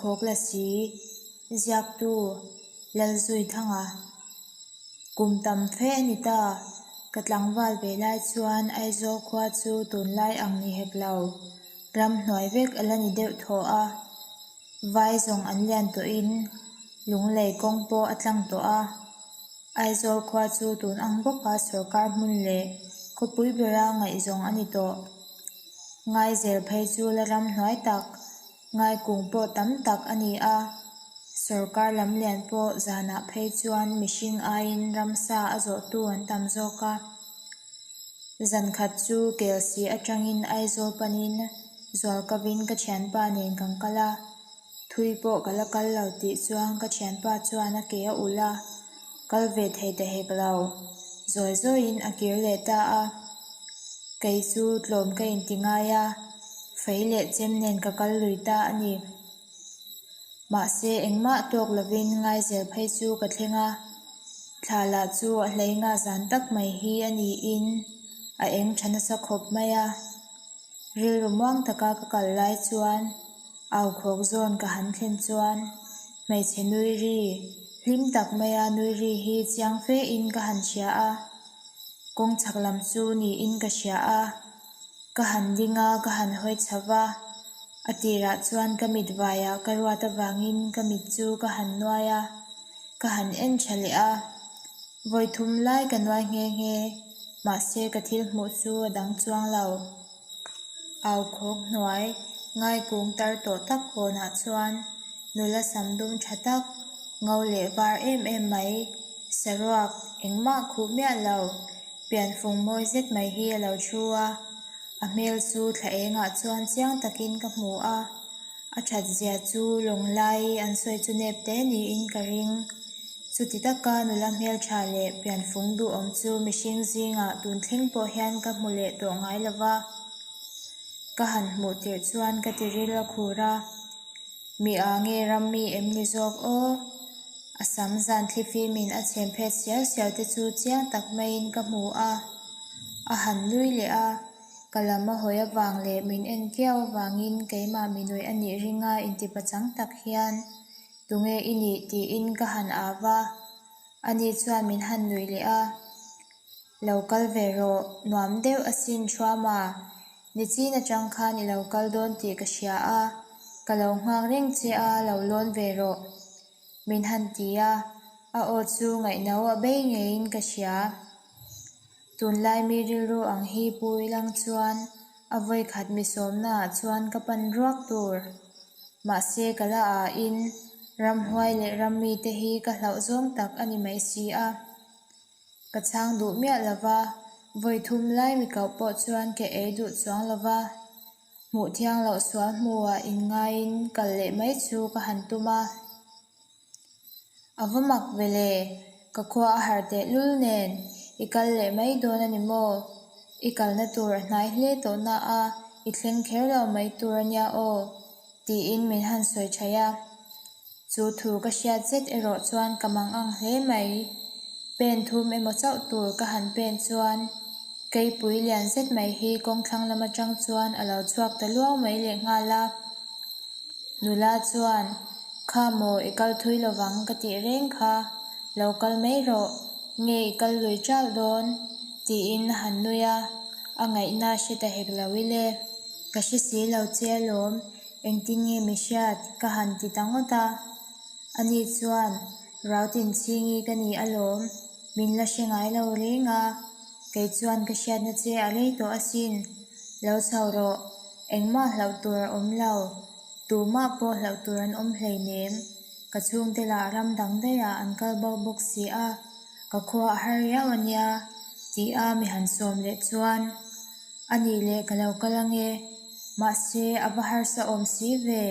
Aukhawk Lasi, Ziaktu, Lalzuithanga. Kum tam fe a ni ta, ka tlangval ve lai chuan Aizawl khua chu tunlai ang ni hek lo, ramhnuai vek a la ni deuh thaw a. Vai zawng an lian tawhin Lunglei kawng pawh a tlang tawh a. Aizawl khua chu tun ang bawka sawrkar hmun leh khawpui bera ngaihzawng a ni tawh. Ngaizel phei chu la ram hnuai tak, ngaikung pawh tam tak a ni a. Sawrkar lam lian pawh zanah phei chuan mihring aiin ramsa a zawhtu an tam zawk a. Zan khat chu Kelsi atangin Aizawl panin Zualkavin ka thianpa nen kan kal a. Thui pawh ka la kal lo tih chuan ka thianpa chuan a ke a ulh a, kal ve thei ta hek lo. Zawi zawiin a kir leh ta a. Kei chu tlawm ka inti ngai a, fei leh chem nen ka kal lui ta a ni. Mahse engmah tawk lovin ngaizel phei chu ka thleng a, thla lah chu a hlei nga zan tak mai hi a niin a eng tha nasa khawp mai a. Rilru muang taka ka kal lai chuan Aukhawk zawn ka han thlen chuan hmeichhe nui ri, hlim tak maia nui ri hi chiang fe in ka han hria a, kawng chhak lam chu niin ka hria a, ka han ding a, ka han hawi chho va, a tirah chuan ka mit vaiah ka ruat avangin ka mit chu ka han nuai a, ka han en tha leh a, vawi thum lai ka nuai nghe nghe, mahse ka thil hmuh chu a dang chuang lo. Au khawk hnuai ngaikung tar tawh tak kawnah chuan nula sam dum tha tak, ngo leh var em em mai, saruak engmah khuh miah lo, pianfung mawi zet mai hi a lo thu a. A hmel chu thla engah chuan chiang takin ka hmu a, a that zia chu lawng lai an sawi chu nep te niin ka ring. Chuti taka nula hmeltha leh pianfung duhawm chu mihring zingah tun thleng pawh hian ka hmu leh tawh ngai lo va. Ka han hmuh tirh chuan ka ti ril a khur a, Mi a nge ram mi em ni zawk aw? A sam zan thlifimin a chhem phet siau siau te chu chiang tak maiin ka hmu a. A han nui leh a, ka lam a hawi avang leh min en kiau avangin keimah mi nuih a nih ringa intipachang tak hian Tunge i nih? tiin ka han au va, ani chuan min han nuih leh a. Lo kal ve rawh, nuam deuh asin Thuama, nichin atang khan i lo kal dawn tih ka hria a, ka lo nghak reng che a, lo lawn ve rawh, min han ti a, a aw chu ngaihno a bei ngeiin ka hria. Tunlai mi rilru ang hi pu ilang chuan a vawikhat mi sawmnaah chuan ka pan ruak tur. Mahse ka la ah in ramhuai leh rammi te hi ka hlauh zawng tak a ni mai si a. Ka chhang duh miah lova, vawi thum lai mi koh pawh chuan ka ei duh chuang lova. Hmuh thiang loh sual hmuhah inngaiin kal leh mai chu ka han tum a. A va mak ve le, ka khua a har teh lul nen, i kal leh mai dawn a ni maw? I kalna tur a hnai hle tawh na a, i thleng kher lo mai tur a nia aw, tiin min han sawi thaih a. Chu thu ka hriat zet erawh chuan ka mang ang hle mai. Pen thum emaw chauh tur ka han pen chuan keipui lian zet mai hi kawngthlang lam atang chuan a lo chhuak ta luau mai lehnghal a. Nula chuan, Kha maw, i kal thui lovang ka tih reng kha, lo kal mai rawh, nge i kal lui ṭalh dawn? tiin a han nui a, a ngaihna hre ta hek lo i le. Ka hre si lo che alawm, engtin nge mi hriat? ka han ti ta ngawt a. Ani chuan, Rautinchhingi ka ni alawm, min la hre ngai lo reng a, kei chuan ka hriatna che a rei tawh asin, lo chho rawh, Engmah hlauh tur a awm lo. Tumah pawh hlauh tur an awm hleinem. Ka chhungte lah ram dang daihah an kal bo bawk si a, ka khua a har riau a nia, ti a mi han sawm leh chuan, A nih leh ka lo kal ange, mahse a va harsa awm si ve,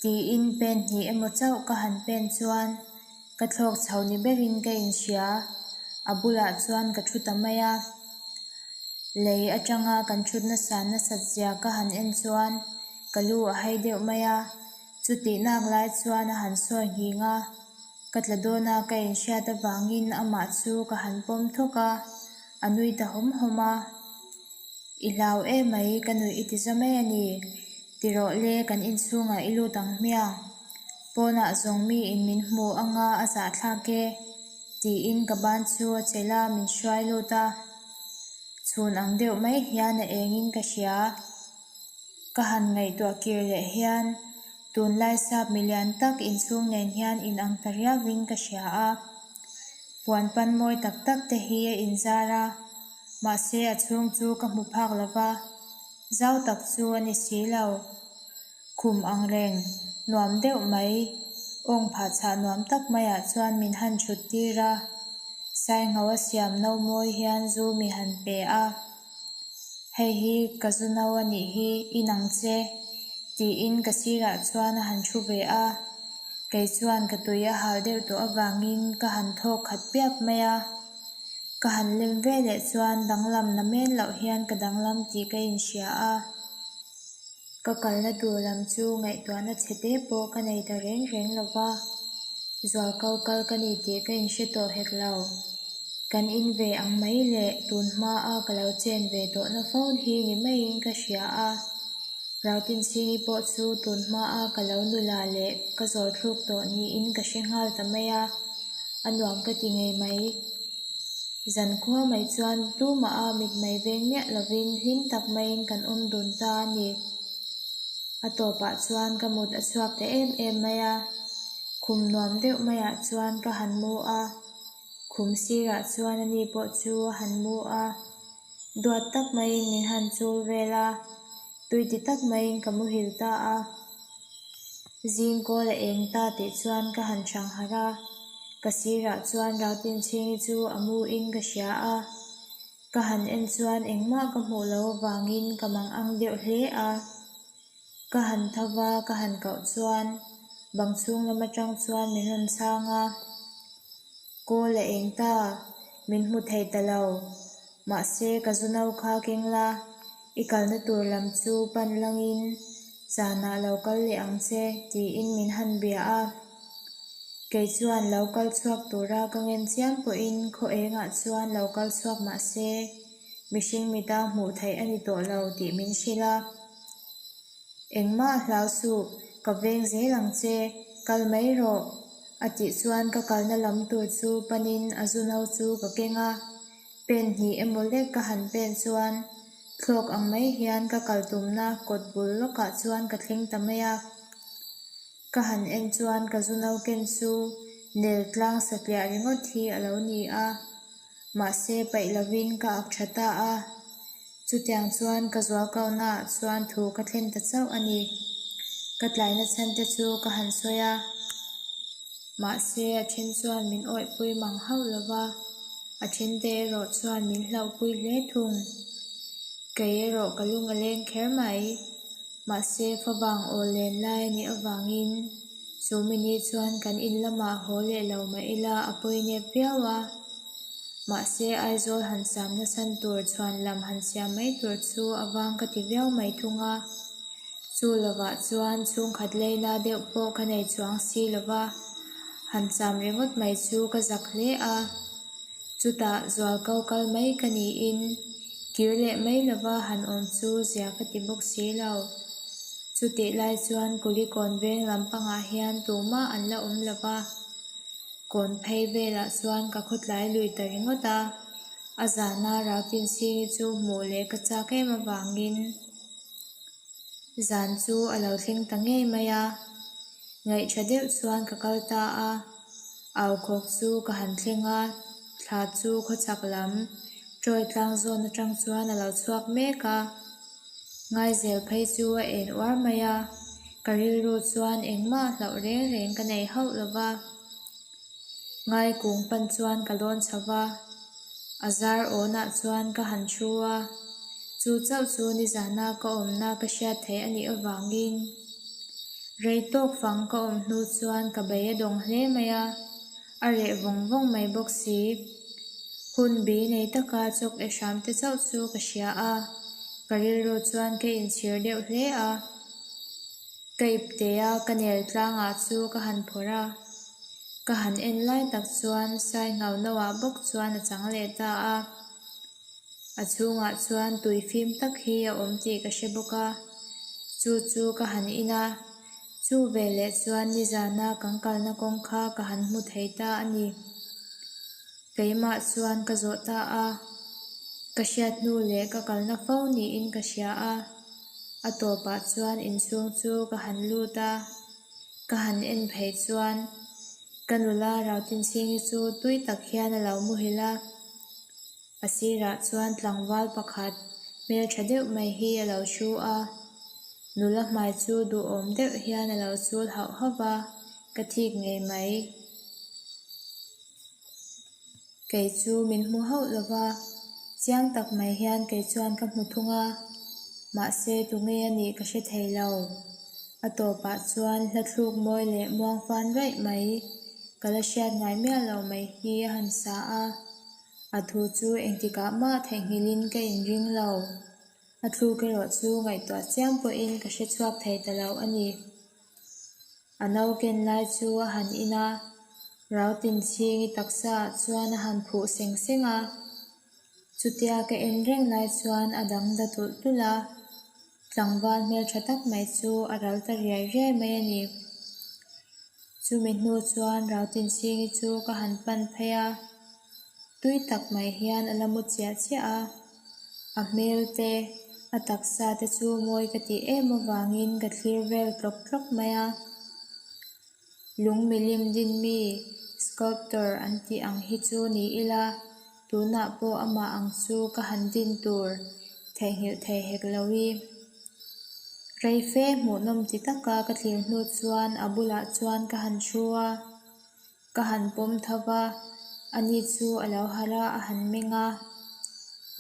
tiin pen hnih emaw chauh ka han pen chuan ka thlawk chho ni berin ka inhria, a bulah chuan ka thu ta mai a. Lei atanga kan thut nasa nasat zia ka han en chuan ka lu a hai deuh mai a, chutih nak lai chuan a han sawi nghing a, ka tla dawna ka inhriat avangin amah chu ka han pawm thawk a, a nui ta hawm hawm a. I hlau emai ka nuih i ti za mai a ni, ti rawh le kan inchhungah i lut ang hmiang. Pawnah zawng miin min hmu anga a zahthlak e, tiin ka ban chu a chelh a, min hruai lut a. Chhun ang deuh mai hian a engin ka hria. Ka han ngaihtuah kir leh hian tunlai sap milian tak inchhung nen hian inang ta riauin ka hria a. Puan pan mawi tak tak te hi a inzar a, mahse a chhung chu ka hmu phak lo va, zau tak chu a ni si lo. Khum ang reng, nuam deuh mai, awng phah chhah nuam tak maiah chuan min han thut tir a, Saingho a siam no mawi hian zu mi han pe a. Hei hi ka zu no a nih hi, i nang che, tiin ka sirah chuan a han thu ve a. Kei chuan ka tui a hal deuh tawh avangin ka han thawk khat piap mai a. Ka han lem ve leh chuan danglam na men loh hian ka danglam tih ka inhria a. Ka kalna tur lam chu ngaihtuahna chhe te pawh ka nei ta reng reng lo va, zualko kal ka ni tih ka inhre tawh hek lo. Kan in ve ang mai leh tun hmaa ka lo chen ve tawhna fo hi ni maiin ka hria a. Rautinchhingi pawh chu tun hmaa ka lo nula leh ka zawl thluk tawh niin ka hre nghal ta mai a, a nuam ka ti ngei mai. Zankhua mai chuan tumah a mitmei veng miah lovin hlim tak maiin kan awm dun ta a ni. A tawpah chuan ka mut a chhuak ta em em mai a, khum nuam deuh maiah chuan ka han mu a, khum sirah chuan ani pawh chu a han mu a, duat tak maiin min han chul vel a, tui ti tak maiin ka muhil ta a. Zing kawl a eng ta tih chuan ka han chhang harh a, ka sirah chuan Rautinchhingi chu a mu in ka hria a, ka han en chuan engmah ka hmuh lo avangin ka mang ang deuh hle a. Ka han tho va ka han koh chuan bang chhung lam atang chuan min rawn chhang a, Kawl a eng ta, min hmu thei ta lo, mahse ka zu no kha keng la, I kalna tur lam chu pan langin zanah lo kal leh ang che tiin min han bia a. Kei chuan lo kal chhuak tura ka ngen chiam pawhin khaw engah chuan lo kal chhuak mah se mihring mita hmuh theih a ni tawh lo tih min hrilh a. Engmah hlau suh, ka veng zel ang che, kal mai rawh a tih chuan ka kalna lam tur chu panin a zu no chu ka keng a. Pen hnih emaw lek ka han pen chuan thlawk ang mai hian ka kal tumna kawt bul lawkah chuan ka thleng ta mai a. Ka han en chuan ka zu no ken chu nel tlang satliah ringawt hi a lo ni a, mahse paih lovin ka ak tha ta a. Chutiang chuan ka zualkohnaah chuan thu ka thlen ta chauh a ni. Ka tlaina chhan te chu ka han sawi a, mahse a then chuan min awihpui mang hauh lo va. A thente erawh chuan min hlauhpui hle thung. Kei erawh ka lung a leng kher mai. Mahse, favang aw len lai a nih avangin chu mini chuan kan in lamah haw leh lo mah ila a pawi nep viau a. Mahse, Aizawl han sam nasan tur chhuan lam han siam mai tur chu a vang ka ti viau mai thung a. Chu lovah chuan chhungkhat leina deuh pawh ka nei chuang si lova, han cham ringawt mai chu ka zak hle a. Chutah zualko kal mai ka niin kir leh mai lova han awm chu zia ka ti bawk si lo. Chutih lai chuan Kulikawn veng lampangah hian tumah an la awm lova, kawn phei velah chuan ka khawtlai lui ta ringawt a, a zana Rautinchhingi chu hmuh leh ka chak em avangin, Zan chu a lo thleng ta ngei mai a, ngaihṭha deuh chuan ka kal ta a, aukhawk chu ka han thleng a, thla chu khawchhak lam Troy tlang zawn aṭang chuan a lo chhuak mek a, ngaizel phei chu a en uar mai a, ka rilru chuan engmah hlauh reng reng ka nei hauh lo va. Ngaikung pan chuan ka lawn chho va, a zar awnah chuan ka han thu a, chu chauh chu nizana ka awmna ka hriat theih a nih avangin rei tawk fang ka awm hnu chuan ka bei a dawng hle mai a, a reh vawng vawng mai bawk si. Hun bi nei taka chawk e hram te chauh chu ka hria a, ka rilru chuan ka inchhir deuh hle a. Ka iptea ka nel tlangah chu ka han phawrh a, ka han en lai tak chuan sai ngau noah bawk chuan a chang leh ta a. A chhungah chuan tui fim tak hi a awm tih ka hre bawk a, chu chu ka han in a. Chu veleh chuan nizana kan kalna kawng kha ka han hmu thei ta a ni. Keimah chuan ka zawh ta a, ka hriat hnu leh ka kalna fo niin ka hria a. A tawpah chuan inchhung chu ka han lut a, ka han en phei chuan ka nula Rautinchhingi chu tui tak hian a lo muhil a. A sirah chuan tlangval pakhat hmeltha deuh mai hi a lo thu a, nula hmai chu duhawm deuh hian a lo chul hauh hauh va, ka thik ngei mai. Kei chu min hmu hauh lo va, chiang tak mai hian kei chuan ka hmu thung a, mahse tunge a nih ka hre thei lo. A tawpah chuan hla thluk mawi leh muang fan raih mai ka la hriat ngai miah lo mai hi a han sa a. A thu chu engtikah mah theihnghilhin ka inring lo. A thluk erawh chu ngaihtuah chiam pawhin ka hre chhuak thei ta lo a ni. A no ken lai chu a han in a, Rautinchhingi taksaah chuan a han phuh seng seng a. Chutia ka en reng lai chuan a dang da tulh tulh a, tlangval hmeltha tak mai chu a ral ta riai riai mai a ni. Chumi hnu chuan Rautinchhingi chu ka han pan phei a, tui tak mai hian a la mu chiah chiah a, a hmel te, a taksa te chu mawi ka tih em avangin ka thlir vel tlawk tlawk mai a. Lung milim din mi, sculptor, an tih ang hi chu ni ila, tunah pawh amah ang chu ka han din tur theihnghilh thei hek lo i. Rei fe hmuhnawm ti taka ka thlir hnu chuan a bulah chuan ka han thu a, ka han pawm tho va, ani chu a lo harh a, a han meng a,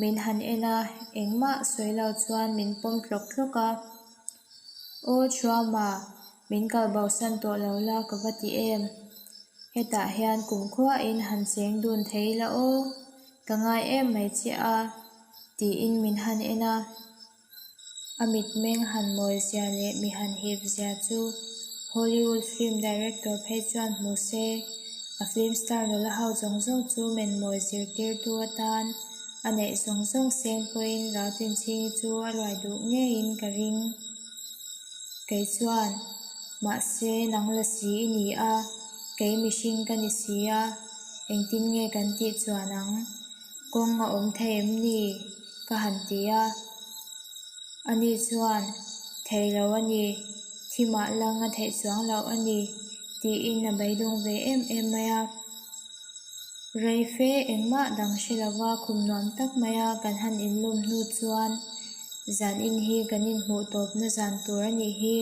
min han en a, engmah sawi lo chuan min pawm tlawk tlawk a. Aw Thuama, min kal bosan tawh lo la ka va ti em? Hetah hian kumkhuain han cheng dun thei la aw, ka ngai em mai che a, tiin min han en a. A mitmeng han mawi zia leh mi han hip zia chu Hollywood film director phei chuan hmu se, a film star nula ho zawng zawng chu men mawi zirtirtu atan a neih zawng zawng seng pawhin Rautinchhingi chu a ruai duh ngeiin ka ring. Kei chuan, Mahse, nang la si i ni a, kei mihring ka ni si a, engtin nge kan tih chuan ang? Kawng a awm thei em ni? ka han ti a. Ani chuan, Thei lo a ni, thi mah lang a theih chuang loh a ni, tiin a beidawng ve em em mai a. Rei fe engmah dang hre lova khum nuam tak maia kan han inlawm hnu chuan zan in hi kan inhmuh tawpna zan tur a nih hi.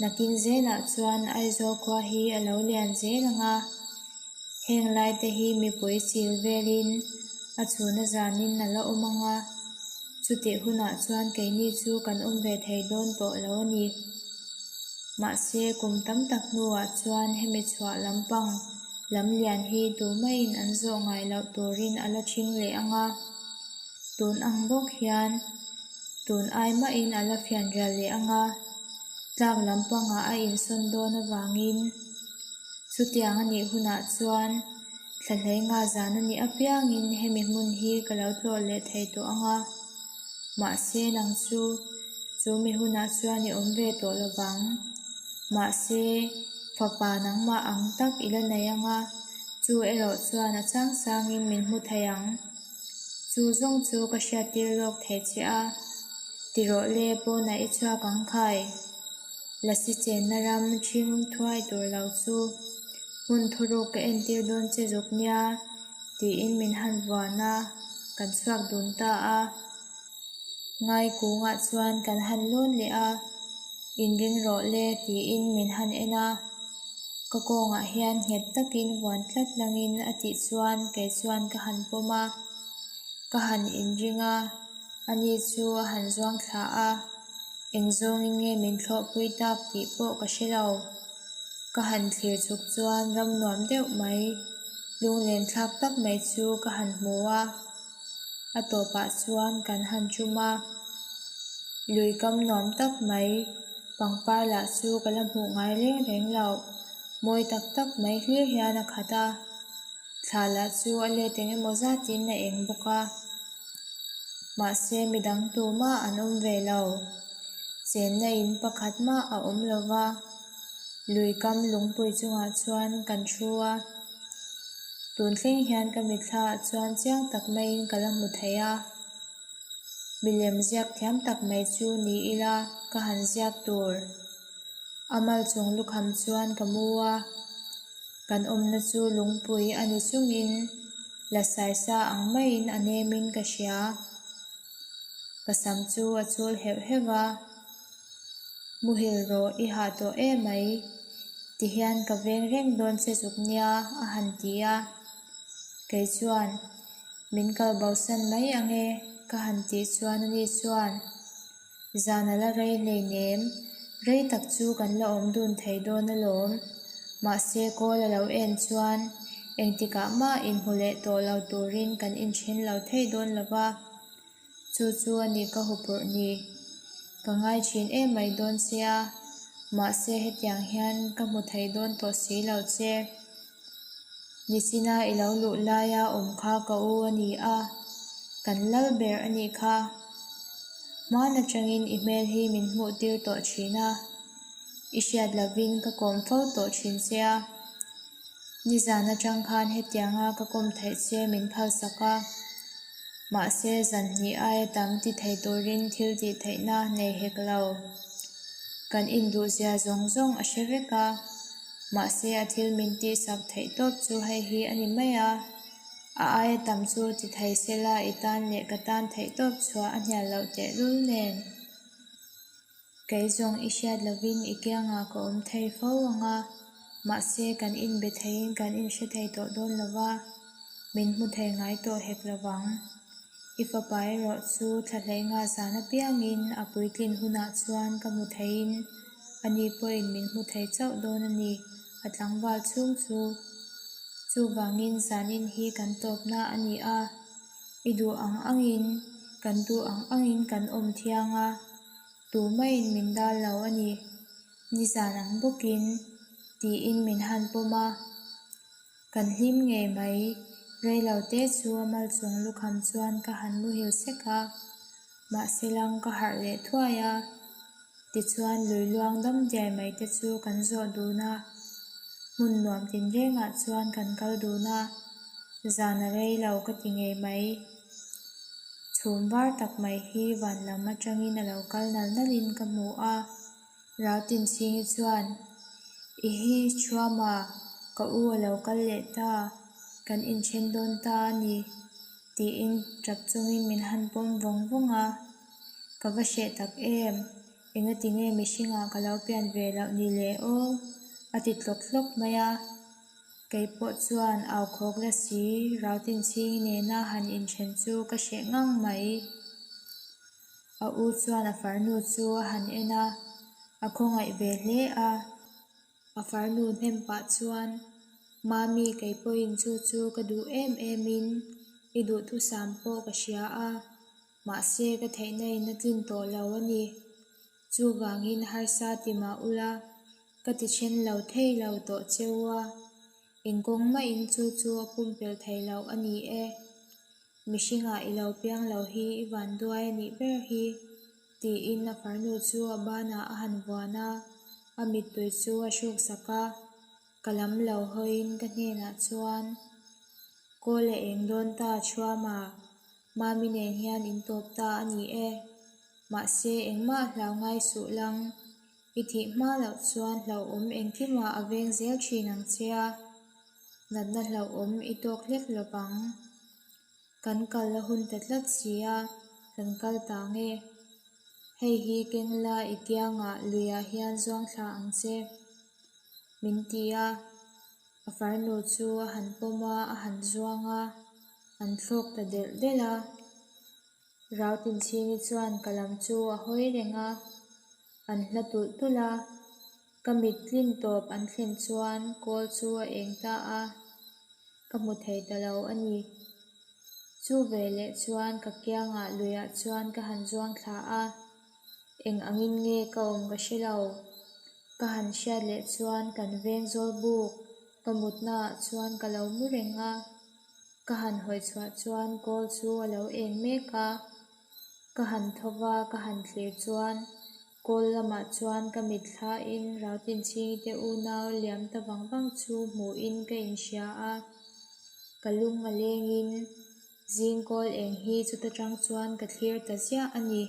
Nakin zelah chuan Aizawl khua hi a lo lian zel ang a. Heng lai te hi mipui chil velin a chhuna zanin a la awm ang a, chutih hunah chuan keini chu kan awm ve thei dawn tawh lo a ni. Mahse, kum tam tak hnuah chuan hemi chhuah lampang lam lian hi tumaiin an zawh ngai loh turin a la ṭhing leh ang a, tun ang bawk hian tun ai mahin a la fian rial leh ang a, tlak lampangah a insawn dawn avangin. Chutiang a nih hunah chuan thlahlei nga zan a nih apiangin hemi hmun hi ka lo tlawh leh thei tawh ang a, mahse nang chu chu mi hunah chuan i awm ve tawh lo vang. Mahse, fapa nangmah ang tak i la nei ang a, chu erawh chuan a chang sangin min hmu thei ang. Chu zawng chu ka hriattir lawk thei che a, ti rawh le pawnah i chhuak ang khai. Lasi chenna ram ṭhing thuai tur lo chu hmun thuruk ka entir dawn che zuk nia tiin min han vuan a, kan chhuak dun ta a. Ngai kungah chuan kan han lawn leh a, inring rawh le tiin min han en a. Ka kawngah hian nghet takin vuan tlat langin a tih chuan kei chuan ka han pawm a, ka han inring a. Ani chu a han zuang thla a, eng zawngin nge min thlawhpui tak tih pawh ka hre lo. Ka han thlir chuk chuan ram nuam deuh mai, lunglen thlak tak mai chu ka han hmu a. A tawpah chuan kan han tum a, lui kam nuam tak mai, pangpar lah chu ka la hmuh ngai reng reng loh, mawi tak tak mai hlir hian a khat a. Thla lah chu a let eng emaw zatin a eng bawk a. Mahse midang tumah an awm ve lo. Chenna in pakhat mah a awm lo va. Lui kam lungpui chungah chuan kan thu a, tun thleng hian ka mitthlaah chuan chiang tak maiin ka la hmu thei a. Milem ziak thiam tak mai chu ni ila ka han ziak tur. A mal chung lukham chuan ka mu a, kan awmna chu lungpui a ni chungin la saisa ang maiin a nemin ka hria. Ka sam chu a chul heuh heuh a, Muhil rawh i hah tawh emai, tihian ka veng reng dawn che zuk nia a han ti a. Kei chuan, Min kal bosan mai ang e ka han tih chuan ani chuan, Zan a la rei hleinem, rei tak chu kan la awm dun thei dawn alawm. Mahse kawl a lo en chuan engtikah mah inhmu leh tawh lo turin kan inthen lo thei dawn lo va, chu chu a ni ka hupurh ni. Ka ngai thin em mai dawn sia, mahse hetiang hian ka hmu thei dawn tawh si lo che. Nichina i lo luh laia awm kha ka u a ni a, kan lal ber a nih kha. Hmaan atangin i hmel hi min hmuh tir tawh thin a, i hriat lovin ka kawm fo tawh thin che a. Nizan atang khan hetianga ka kawm theih che min phalsak a, mahse zan hnih aia tam ti thei turin thil tih theihna nei hek lo. Kan induhzia zawng zawng a hre vek a. Mahse a thil min tihsak theih tawp chu hei hi a ni mai a, a aia tam chu ti thei sela i tan leh ka tan theih tawp chhuah a hnial loh tehlul nen. Kei zawng i hriat lovin i kiangah ka awm thei fo ang a, mahse kan inbe theiin kan inhre thei tawh dawn lo va, min hmu thei ngai tawh hek lo vang. I fapa erawh chu thlahleinga zan apiangin a puitlin hunah chuan ka hmu theiin Ani pawhin min hmu thei chauh dawn a ni, a tlangval chhung chu. Chuvangin zanin hi kan tawpna a ni a, i duh ang angin, kan duh ang angin kan awm thiang a, tumaiin min dal lo a ni, nizan ang bawkin, tiin min han pawm a. Kan hlim ngei mai, reilo te chu a mal chung lukham chuan ka han muhil sek a, mahse lang ka harh leh thuai a. Tichuan lui luang dam diai mai te chu kan zawh dun a, hmun nuam tinrengah chuan kan kal dun a, zan a rei lo ka ti ngei mai. Chhum var tak mai hi van lam atangin a lo kal nal nalin ka hmu a. Rautinchhingi chuan, I hi Thuama, ka u a lo kal leh ta, kan inthen dawn ta a ni, tiin tap chungin min han pawm vawng vawng a. Ka va hreh tak em, engati nge mihringah ka lo pian ve loh ni le aw? a ti tlawk tlawk mai a. Kei pawh chuan au khawk la si, Rautinchhingi nena han inthen chu ka hreh ngang mai. A u chuan a farnu chu a han en a, a khawngaih ve hle a. A farnu hnem pah chuan, Mami kei pawhin chu chu ka duh em emin i duhthusam pawh ka hria a, mahse ka theihna in a tlin tawh lo a ni. Chuvangin harsa ti mah ula, ka ti then lo thei lo tawh cheu a, engkawng mahin chu chu a pumpelh thei loh a ni e. Mihringah i lo piang lo hi i van duai a nih ber hi, tiin a farnu chu a banah a han vuan a, a mittui chu a hruksak a. Ka lam lo hawiin ka hnenah chuan, Kawl a eng dawn ta Thuama, Mami nen hian in tawp ta a ni e. Mahse engmah hlau ngai suh lang, i thih hma loh chuan hlauhawm engkimah a veng zel thin ang che a. Natna hlauhawm i tawk hlek lo vang. Kan kal a hun ta tlat si a, kan kal ta nge. Hei hi keng la i kiangah luiah hian zuang thla ang che, min ti a. A farnu chu a han pawm a, a han zuang a, an thlawk ta delh delh a. Rautinchhingi chuan ka lam chu a hawi reng a, an hla tulh tulh a. Ka mit tlin tawp an thlen chuan kawl chu a eng ta a, ka hmu thei ta lo a ni. Chu veleh chuan ka kiangah luiah chuan ka han zuang thla a, eng angin nge ka awm ka hre lo. Ka han hriat leh chuan kan veng zawl buk ka mutnaah chuan ka lo mu reng a, ka han hawi chhuah chuan kawl chu a lo eng mek a. Ka han tho va, ka han thlir chuan. Kawl lamah chuan ka mitthlain Rautinchhingi te unau liam ta vang vang chu hmuhin ka inhria a, ka lung a lengin zing kawl eng hi chuta tang chuan ka thlir ta ziah a ni.